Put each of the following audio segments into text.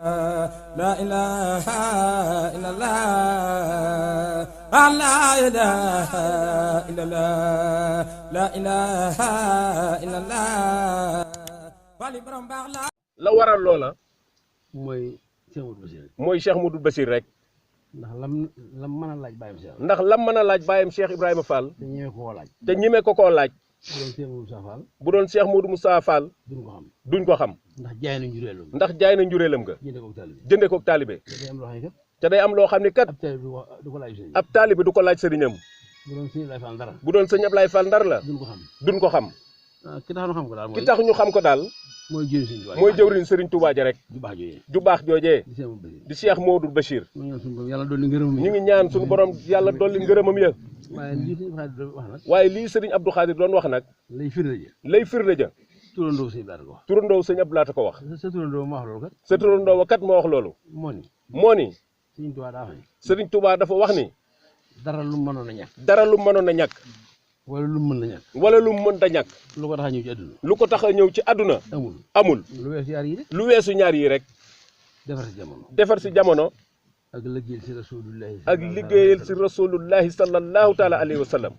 لا إله إلا الله لا إله إلا الله لا إله إلا الله la waral loola mooy Cheikh Modou Bassir rek. mooy Cheikh Modou Bassir rek. ndax lam mën a laaj bàyyam Cheikh. ndax lam mën a laaj bàyyam Cheikh Ibrahima Fall. te ñeme ko koo laaj. te ñeme ko koo laaj. bu doon Cheikh Modou Moussa Fall. bu doon Cheikh Modou Moussa Fall. duñ ko xam. duñ ko xam. ndax jaay na njureelam. ndax jaay na njureelam nga. jënde koog jënde taalibe. koog taalibe. te day am loo xam ne kat. ab taalibe du ko laaj sëriñam. bu doon sëñ Ablaye Fall Ndar. bu doon sëñ Ablaye Fall Ndar la. duñ ko xam. duñ ko xam. ki tax ñu xam ko daal ki tax ñu xam ko daal. mooy jëwriñ Sëriñ Tuubaa ja rek. ju baax joojee. di Cheikh Modou Bassir. ñu ngi ñaan suñu borom yàlla dolli ngërëmam ya. waaye lii Sëriñ Abdou Khadir doon wax nag. lay firnde ja. turandoo sëñ Abdou Lahat ko wax. sa turandoo wa kat moo wax loolu. moo ni. Sëriñ Tuubaa dafa wax ni. dara lu mënoon a ñàkk. dara lu mënoon a ñàkk. wala lu mu mën a ñàkk. wala lu mu mënta ñàkk. lu ko tax a ñëw ci àdduna. lu ko tax a ñëw ci àdduna. amul. lu weesu ñaar yi rek. lu weesu ñaar yi rek. defar si jamono. defar si jamono. ak liggéeyal si rasulullahi. ak liggéeyal si rasulullahi sallallahu taala alayhi wa sallam.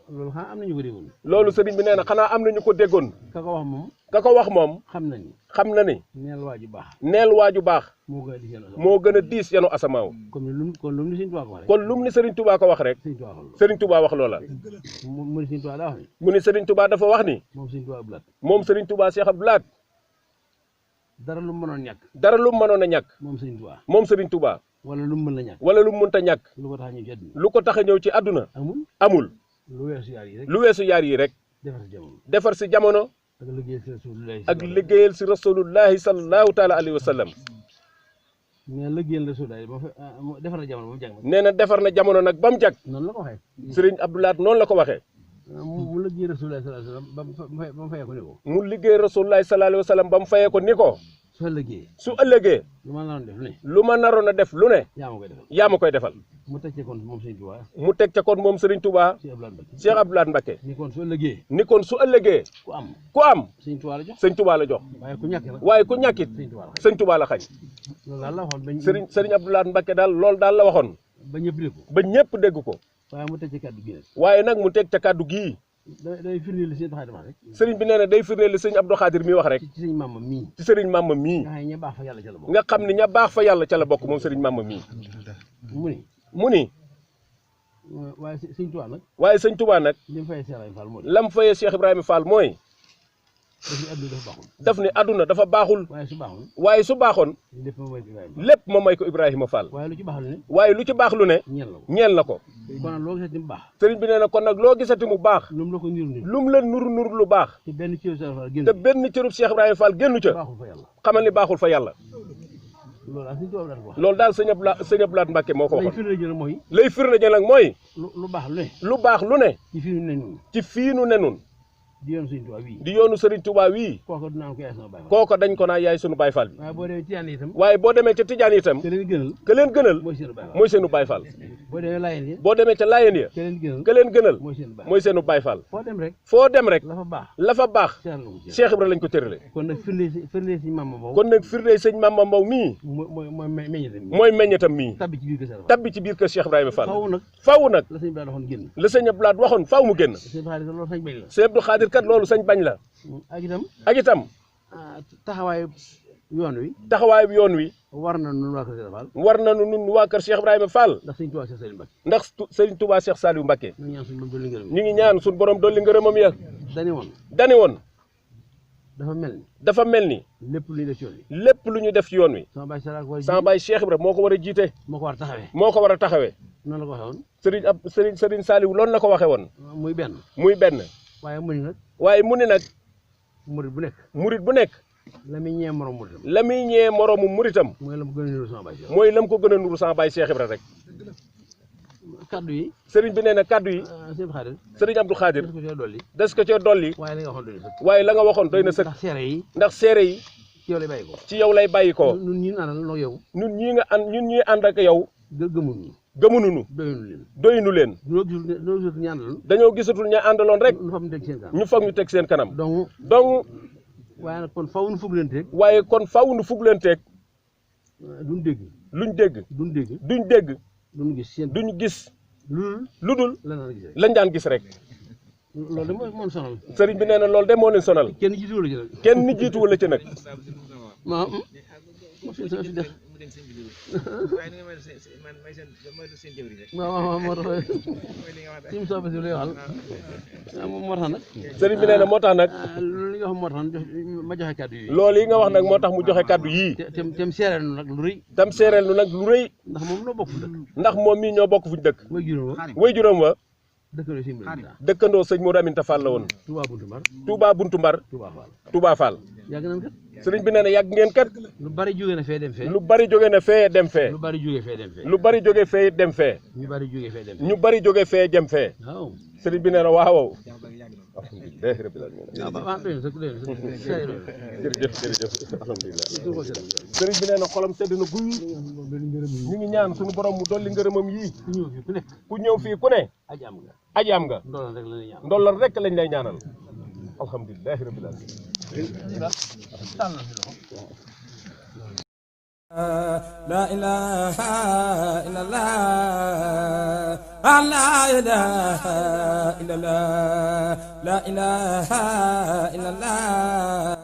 loolu xanaa am nañu ko déggoon. loolu sëriñ bi nee na xanaa am nañu ko déggoon. ka ko wax moom. ka ko wax moom. xam na ni. xam na ni. neel waaju baax. neel waaju baax. moo gën a diis yanu asamaaw. kon lu mu ni Sëriñ Tuubaa ko wax rek. kon lu mu ni Sëriñ Tuubaa ko wax rek. Sëriñ Tuubaa wax loola. mu ni Sëriñ Tuubaa daa wax ni. mu ni Sëriñ Tuubaa dafa wax ni. moom Sëriñ Tuubaa Abdou Lahat. moom Sëriñ Tuubaa Cheikh Abdou Lahat. dara lu mu mënoon ñàkk. dara lu mu mënoon a ñàkk. moom Sëriñ Tuubaa. moom Sëriñ Tuubaa. wala lu mu mën a ñàkk. wala lu mu mënta ñàkk. lu ko tax a ñëw ci àdduna. lu ko tax a ñëw ci àdduna. amul. lu weesu yaar yi rek. lu weesu yaar yi rek. defar si jamono. defar si jamono. ak liggéeyal si rasulullahi sallallahu taala alayhi wa sallam. nee na liggéeyal rasulullahi defar na jamono ba mu jag. nee na defar na jamono nag ba mu jag. noonu la ko waxee. Sëriñ Abdou Lahat noonu la ko waxee. mu liggéey rasulullahi sallallahu alayhi wa sallam ba mu fayee ko ni ko. mu liggéey rasulullahi sallallahu alayhi wa sallam ba mu fayee ko ni ko. su ëllëgee. lu ma naroon a def lu ne. yaa ma koy defal. mu teg ca kon moom Sëriñ Tuubaa. mu teg ca kon moom Sëriñ Tuubaa. Cheikh Abdou Lahat Mbacké. ni kon su ëllëgee. ni kon su ëllëgee. ku am. Sëriñ Tuubaa la jox. waaye ku ñàkkit. Sëriñ Tuubaa la xañ. Sëriñ Abdou Lahat Mbacké daal loolu daal la waxoon. ba ñëpp dégg ko. waaye nag mu teg ca kàddu gii. day firndeel li sëñ Abdou Khadir wax rek. sëriñ bi nee na day firndeel li sëñ Abdou Khadir mi wax rek. ci sëriñ Mamba mii. ci sëriñ Mamba mii. nga xam ne ña baax fa yàlla ca la bokk moom sëriñ Mamba mii. mu ni. waaye sëñ Tuubaa nag. waaye sëñ Tuubaa nag. lam fayee Cheikh Ibrahima Fall mooy. daf ni àdduna dafa baaxul. waaye su baaxoon. lépp ma may ko Ibrahima Fall. waaye lu ci baax lu ne. ñeel na ko. sëriñ bi nee na kon nag loo gisati mu baax. lu mu la nuru lu baax. te benn cërub Cheikh Ibrahima Fall génnu ca. xamal ni baaxul fa yàlla. loolu daal sëñ Abdou Lahat Mbacké moo ko waxoon. lay firnde ja nag mooy. lu baax lu ne. ci fii nu ne nun di yoonu Sëriñ Tuubaa wii. di yoonu Sëriñ Tuubaa wii. kooka dañ ko naa yaay sunu Baay Fall bi. waaye boo demee ca Tijaan itam. ka leen gënal. mooy seenu Baay Fall. boo demee ca Laayeen ya. ka leen gënal. mooy seenu Baay Fall. foo dem rek. la fa baax. Cheikh Ibra lañ ko tërale. kon nag firnde sëñ Mamba Mbow mii. mooy meññetam mii. tabbi ci biir kër Cheikh Ibrahima Fall. faw nag. la sëñ Abdou Lahat waxoon faw mu génn. sëñ Abdou Khadir kat loolu sañ bañ la. ak itam. taxawaayu yoon wi. war na nun waa kër Cheikh Ibrahima Fall. ndax Sëriñ Tuubaa Cheikh Saliou Mbacké. ñu ngi ñaan suñu borom dolli ngërëmam ya. dani woon. dafa mel ni. lépp lu ñu def ci yoon wi. sama baay Cheikh Ibrahima moo ko war a jiite. moo ko war a taxawee. noonu la ko waxee woon. Sëriñ Saliou loolu la ko waxee woon. muy benn. waaye mu ni nag. murit bu nekk. la muy ñee moromu muritam. la muy ñee moromu muritam. mooy lam ko gën a nuru sama baay Cheikh. mooy lam ko gën a nuru sama baay Cheikh Ibra rek. kaddu yi. sëriñ bi nee na kaddu yi. sëriñ Abdou Khadir. des ko cee dolli. waaye la nga waxoon doy na sëkk. ndax seere yi. ci yow lay bàyyi ko. ñun ñii ànd ak yow. gëmuñu doyunu leen. dañoo gisatul ña àndaloon rek. ñu foog ñu teg seen kanam. donc. waaye nag kon faaw nu fugg leen teeg. waaye kon faaw nu fugg leen teeg. duñ dégg. luñ dégg. duñ dégg. duñ dégg. duñ gis seen. duñ gis. lu dul. lañ daan gis rek. loolu de moo sonal. sëriñ bi nee na loolu de moo leen sonal. kenn jiituwul la ci nag. kenn jiituwul la ci nag. waaw. waaw moo tax sim soobe si lay waxal moo tax nag. sëriñ bi nee na moo tax nag. loolu li nga wax moo tax ma joxe kàddu yi. loolu yi nga wax nag moo tax mu joxe kàddu yii. tem seereel nu nag lu rëy. tam seereel nu nag lu rëy. ndax moom noo bokk fu dëkk. ndax moom mii ñoo bokk fuñ dëkk. way juróom wa. dëkkandoo sëñ Modou Aminta Fall la woon. Touba Buntu Mbar. Touba Fall. yàgg nañ kat. sëriñ bi nee na yàgg ngeen kat. lu bari jóge na fee dem fee. lu bari jóge na fee dem fee. lu bari jóge fee dem fee. lu bari jóge fee dem fee. ñu bari jóge fee dem fee. ñu bari jóge fee dem fee. waaw. sëriñ bi nee na waaw. alhamdulilah rabbil alamin. jërëjëf jërëjëf alhamdulilah. sëriñ bi nee na xolam sedd na guy. ñu ngi ñaan suñu borom mu dolli ngërëmam yii. ku ñëw fii ku ne. aji am nga. ndollal rek lañ lay ñaanal. alhamdulilah rabbil alamin. la ilaha illallah la ilaha illallah la ilaha illallah